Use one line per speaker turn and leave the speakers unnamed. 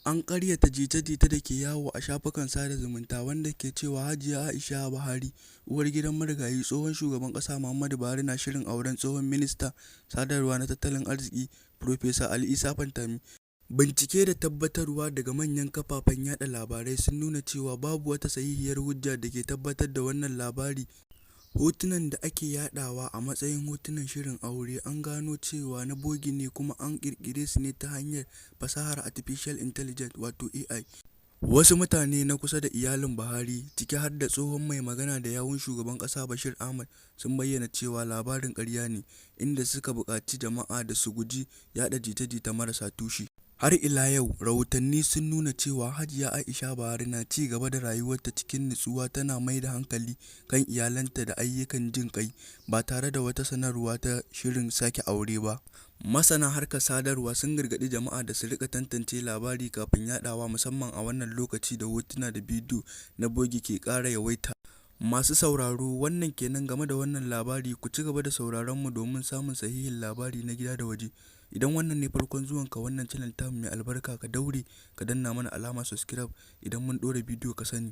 An ƙaryata jita-jita da ke yawo a shafukan sada zumunta wanda ke cewa Hajiya Aisha Buhari, uwargidan marigayi tsohon Shugaban ƙasa Muhammadu Buhari na shirin auren tsohon Ministan Sadarwa da Tattalin Arziƙi, Farfesa Ali Isa Pantami. Bincike da tabbatarwa daga manyan kafafen yaɗa labarai sun nuna cewa babu wata sahihiyar hujja da ke tabbatar da wannan labari. Hotunan da ake yaɗawa a matsayin hotunan shirin aure an gano cewa na bogi ne kuma an ƙirƙire su ne ta hanyar fasahar Artificial Intelligence, wato AI. Wasu mutane na kusa da iyalin Buhari, ciki har da tsohon mai magana da yawun shugaban ƙasa Bashir Ahmad, sun bayyana cewa labarin ƙarya ne, inda suka buƙaci jama'a da su guji yaɗa jita-jita marasa tushe. Har ila yau, rahotanni sun nuna cewa Hajiya Aisha Buhari na ci gaba da rayuwarta cikin nutsuwa tana mai da hankali kan iyalanta da ayyukan jin ƙai, ba tare da wata sanarwa ta shirin sake aure ba. Masana harkar sadarwa sun gargaɗi jama'a da su riƙa tantance labarai kafin yaɗawa musamman a wannan lokaci da hotuna da bidiyo na bogi ke ƙara yawaita. Masu sauraro, wannan ke nan game da wannan labari, ku ci gaba da sauraron mu domin samun sahihin labari na gida da waje. Idan wannan ne farkon zuwanka wannan channel tamu mai albarka, ka daure ka danna mana alamar subscribe idan mun ɗora bidiyo ka sani.